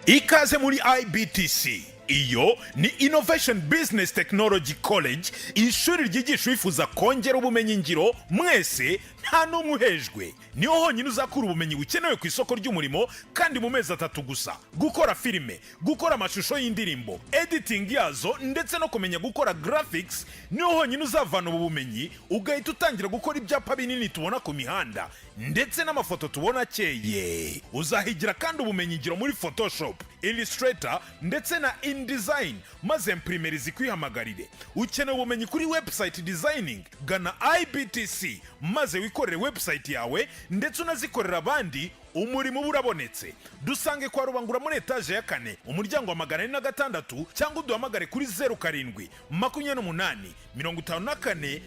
Ikaze muri IBTC. Iyo ni Innovation Business Technology College, ishuri ryigisha uwifuza kongera ubumenyi ngiro. Mwese, nta n'umwe uhejwe. Niho honyine uzakura ubumenyi bukenewe ku isoko ry'umurimo, kandi mu mezi 3 gusa. Gukora filime, gukora amashusho y'indirimbo, editing yazo, ndetse no kumenya gukora graphics, niho honyine uzavana ubu bumenyi, ugahita utangira gukora ibyapa binini tubona ku mihanda ndetse n'amafoto tubona akeye. Uzahigira kandi ubumenyi ngiro muri Photoshop, Illustrator ndetse na InDesign, maze imprimerie zikwihamagarire. Ukeneye ubumenyi kuri website designing? Gana IBTC maze wikorere website yawe ndetse unazikorera abandi. Umurimo uba urabonetse. Dusange kwa Rubangura muri etaje ya kane, umuryango wa 406, cyangwa uduhamagare kuri 07 28 54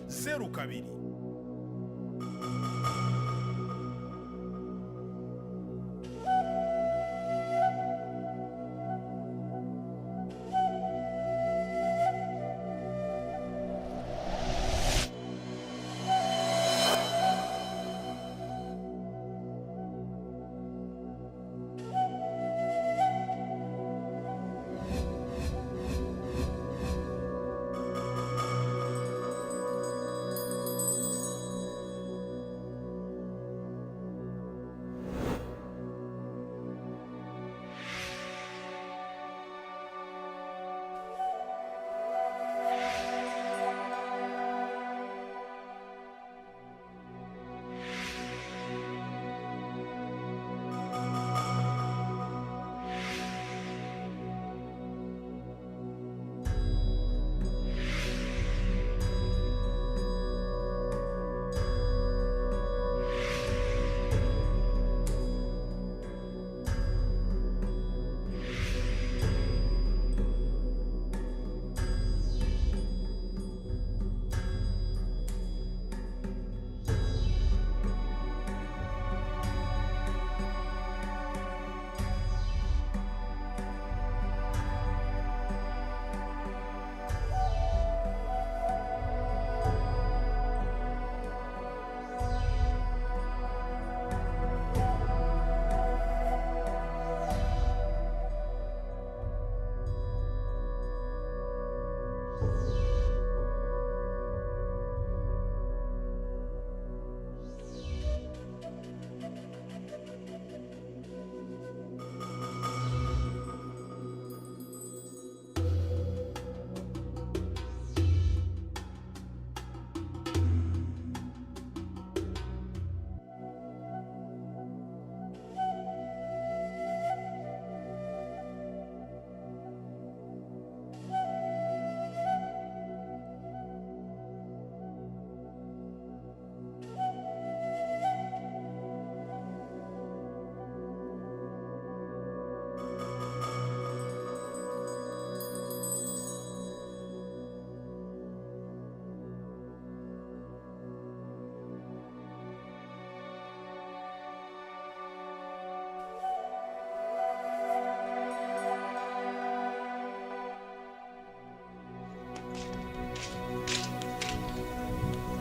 30 02.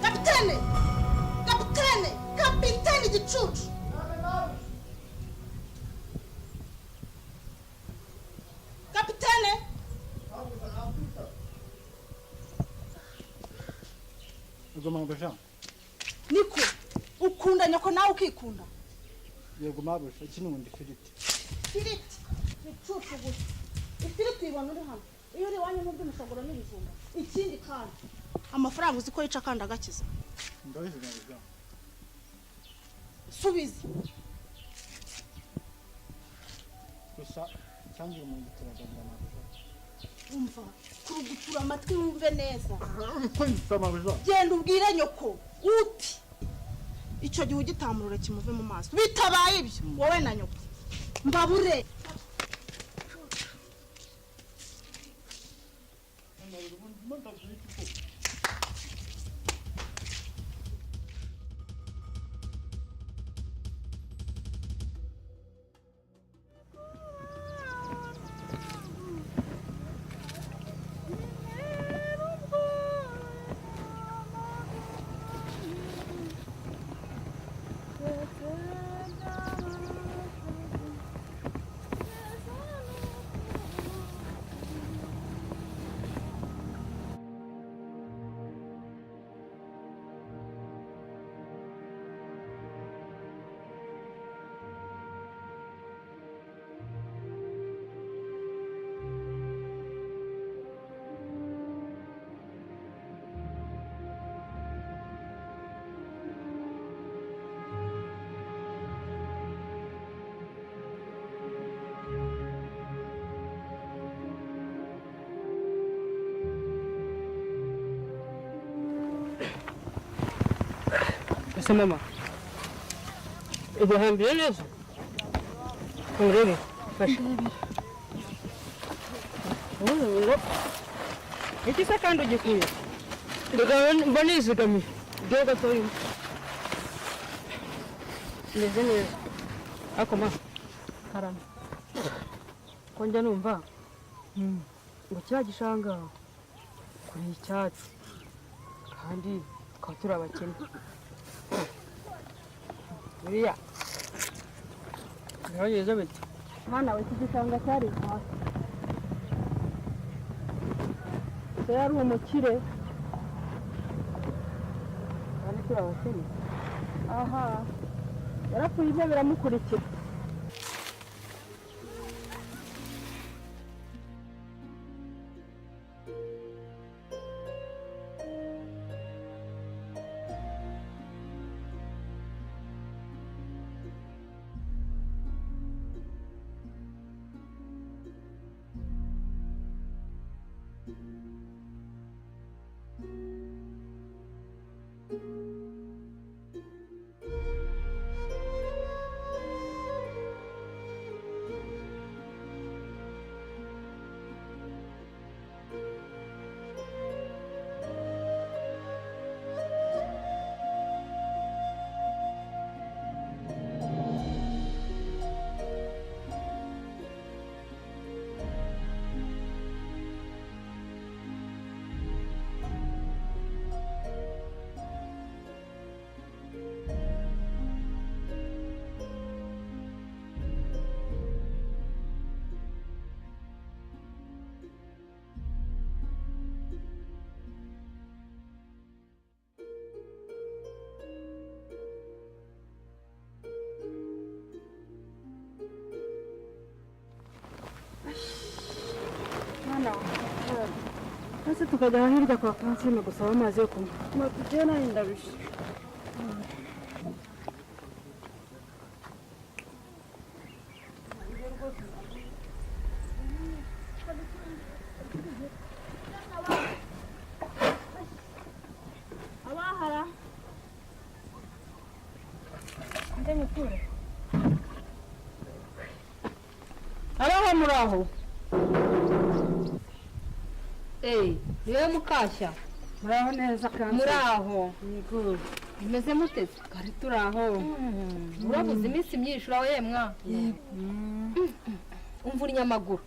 Kapitene, kapitene, kapitene, igicucu! Kapitene! Yego mabuja. Niko ukunda nyoko nawe ukikunda? Yego mabuja, iki ni ubundi ifiriti. Ifiriti, gicucu gusa! Ifiriti uyibona uri hano, iyo uri iwanyu n'ubwo imishogoro n'ibijumba. Ikindi kandi, amafaranga uzi ko yica kandi agakiza? Ndabizi mabuja. Subiza. Gusa cyangira umuntu turaganira mabuja. Umva, kurugutura amatwi wumve neza. Kwinjiza mabuja. Genda ubwire nyoko uti icyo gihe ugitamurura kimuve mu maso. Bitabaye ibyo, wowe na nyoko mbabure. Se mama, iguhambire neza urebe, fasha ngo Iki se kandi ugikuye? Reka mba nizigamiye dore gatoya, meze neza. Ariko ma, Karame. Ko njya numva ngo kiriya gishanga kuri icyatsi, kandi tukaba turi abakene, buriya bihageze bite? Mwana we, iki gishanga cyari hasi, se yari umukire. Kandi turi abakene. Aha yarapfuye, ibyo biramukurikira. Mwana we, Ese tukajya hirya kwa Francine gusaba amazi yo kunywa? Tugiye, nawe ndabishe. Abahara ndemukure. Abaho, muraho? Eh, niwe Mukashya? Muraho neza kandi. Muraho? Yego. Mumeze mute? Twari turaho. Urabuze iminsi myinshi, uraho yemwa. Umvura inyamaguru.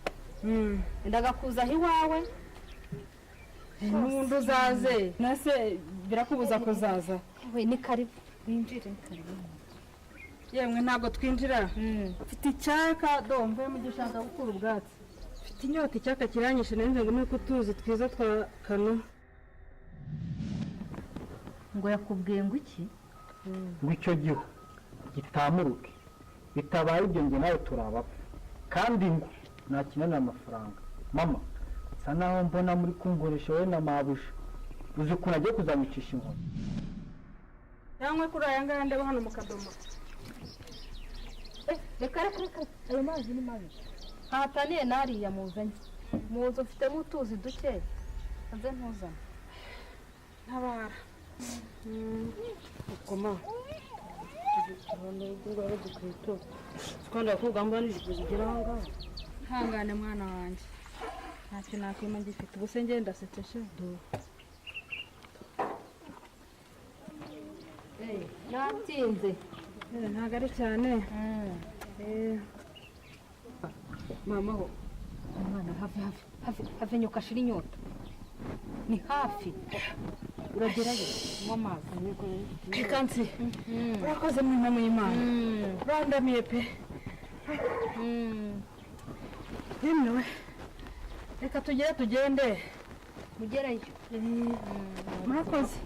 Ndagakuzaho iwawe. N'ubundi uzaze nase, birakubuza kuzaza? We ni karibu. Winjire, ni karibu. Yemwe, ntabwo twinjira, mfite icyaka. Do mvuye mu gishanga gukura ubwatsi, mfite inyota, icyaka kiranyishe, nanjye ngo nuko utuzi twiza twa kano. Ngo yakubwiye ngo iki? Ngo icyo gihu gitamuruke, bitabaye ibyo njye nawe turabapfa, kandi ngo ntakinanira amafaranga. Mama, nsa naho mbona muri kunkoresha wowe na mabuja. Uzi ukuntu agiye kuzanyicisha inkoni? Cyangwa kuri aya ngaya ndeba hano mu kadomo. Eh, reka reka reka, ayo mazi ni mabi. Ntataniye n'ariya muzanye. Mu nzu mfitemo utuzi duke. Nze ntuzane. Ntabara ukoma dukweto twanda abakobwa bambara n'ijipo zigera aho ngaho. Ntangane mwana wanjye, ntacyo nakwima ngifite. Ubuse ngenda ndasetse she. Eh, natinze. Ntabwo ari cyane. Mama ho. Umwana, have have have have, nyuka ashira inyota. Ni hafi. Uragerayo, unywa amazi. Kansi, urakoze mwana w'Imana, urandamiye pe. Yemewe, reka tugere tugende. Mugereyo. Murakoze.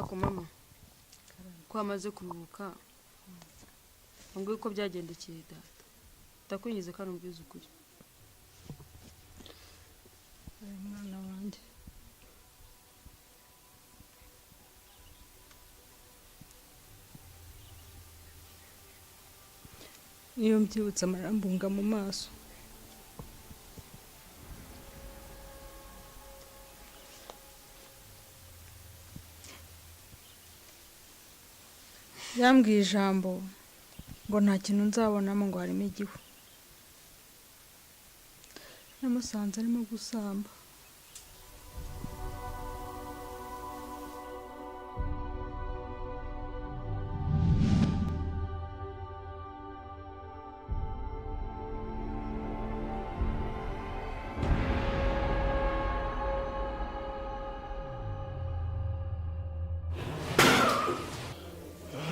Ako mama, ko amaze kuruhuka, ngo uko byagendekeye data, ndakwingize kandi umbwize ukuri. Mwana wanjye, niyo mbyibutse amarambunga mu maso. Yambwiye ijambo ngo nta kintu nzabonamo, ngo harimo igihu. Namusanze arimo gusamba.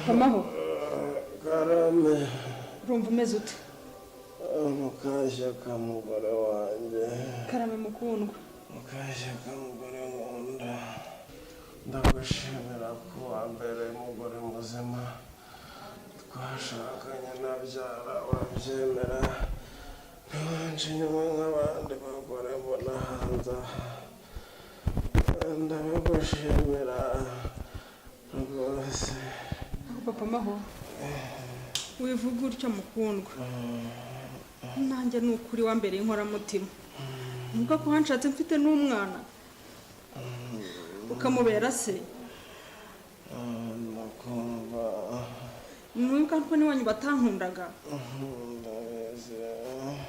Pamaho. Karame. Urumva umeze ute? Mukashyaka mugore wanjye. Karame mukundwa. Mukashyaka mugore nkunda, ndagushimira ko wambereye umugore muzima. Twashakanye nabyara urabyemera, ntiwanje inyuma nk'abandi bagore mbona hanze aha. Ndabigushimira rwose. Papa Maho, wivuga utyo mukundwa. Nanjye ni ukuri wambereye inkoramutima. Nubwo ko wanshatse mfite n'umwana, ukamubera se. Ndakumva. Mwibuka ko n'iwanyu batankundaga, Ndabizi.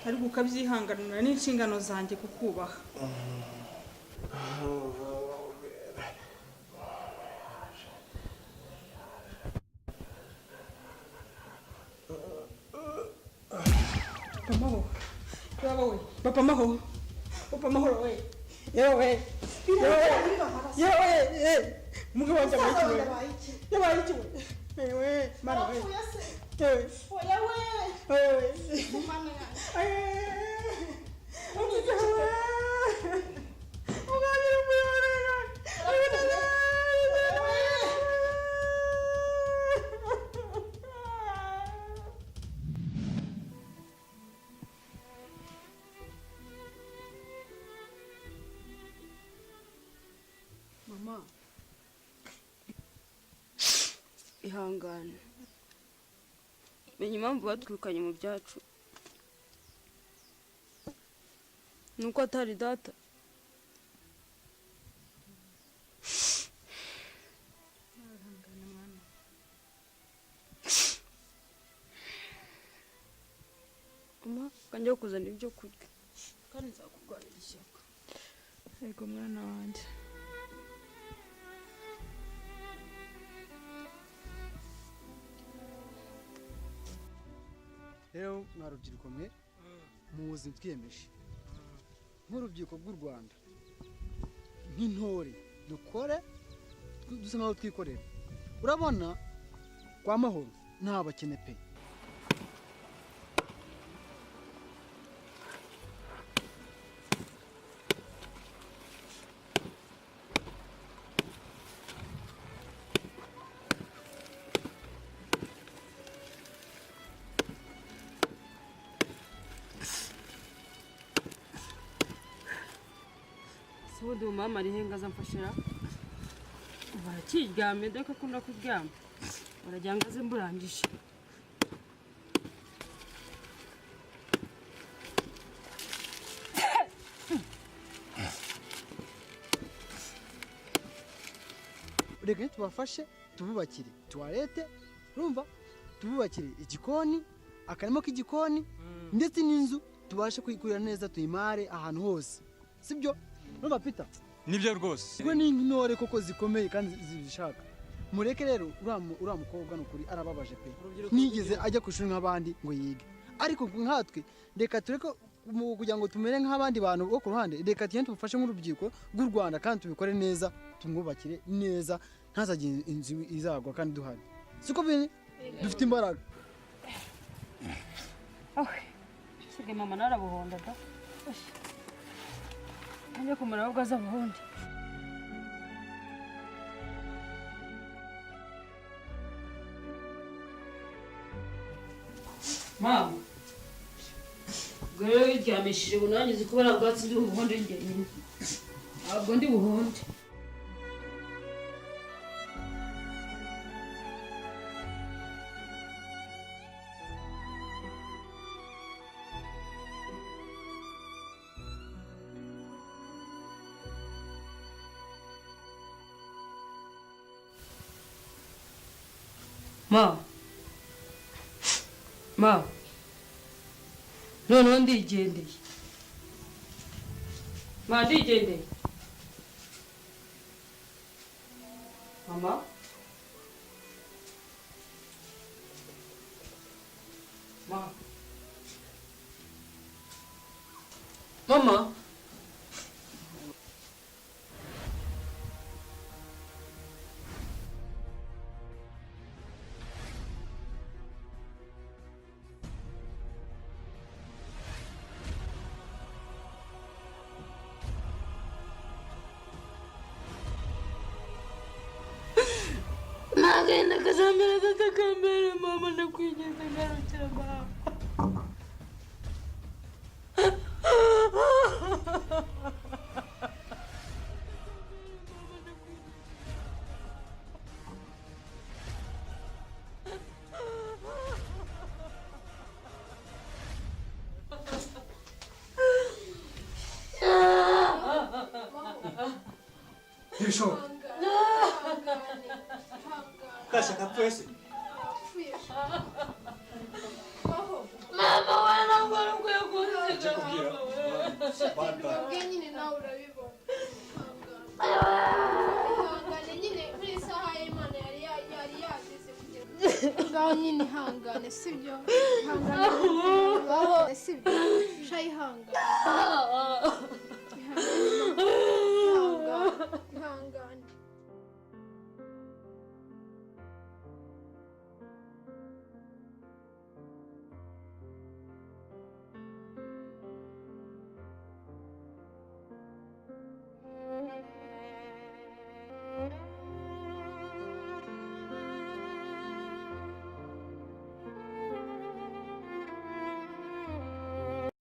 ariko ukabyihanganira n'inshingano zanjye kukubaha. Papa Maho, yaba we, Papa Maho, Papa Mahoro we, yewe, yewe, yewe, umugabo wanjye abaye iki we? Yabaye iki we? Yewe, mana we, yewe, yewe, Mama, ihangane. Menya impamvu batwirukanye mu byacu. Nuko atari data. Mama, kanjya kuzana ibyo kurya kandi nzakurwanira ishyaka. Yego mwana wanjye. Rero mwa rubyiruko mwe, muzi twiyemeje nk'urubyiruko rw'u Rwanda, nk'intore dukore dusa nkaho twikorera. Urabona kwa Mahoro nta bakene pe. Se ubundi mama ari he ngo aze amfashira? Barakiryamye dore ko akunda kuryama. Baragira ngo aze mburangije. Reka tubafashe tububakire tuwarete, urumva, tububakire igikoni, akarima k'igikoni ndetse n'inzu, tubashe kuyikurira neza tuyimare ahantu hose, sibyo? Urumva Peter? Nibyo rwose. Kuko ni intore koko zikomeye kandi zibishaka. Mureke rero uriya mukobwa ni ukuri arababaje pe. Nigeze ajya ku ishuri nk'abandi ngo yige, ariko nkatwe reka tureke kugira ngo tumere nk'abandi bantu bo ku ruhande. Reka tugende tubufashe nk'urubyiruko rw'u Rwanda kandi tubikore neza, tumwubakire neza, ntazagire inzu izagwa kandi duhari. Siko biri? Dufite imbaraga. Sigaye mama narabuhonda da. Njya kumara ahubwo azabuhonde. Mama, ubwo rero wiryamishije ubu nanjye uzi kubara bwatsi ndi buhonde njyenyine. Ntabwo ndi buhonde. Ma, ma, noneho ndigendeye. Ma, ndigendeye. Mama, ma, mama. Nagenda kazambere tatakambere mama, ndakwinginze ngarukira mama. Ntibishoboka. Kasha kapfuye se? Mama we, ntabwo wari ukwiye kunsiga. Kubwira. Ubwe nyine nawe urabibona. Ihangane nyine kuri iyi saha y'Imana yari yari yageze kugira ngaho nyine ihangane, sibyo? Ihangane baho, sibyo? Sha ihangane. Ihangane. Ihangane.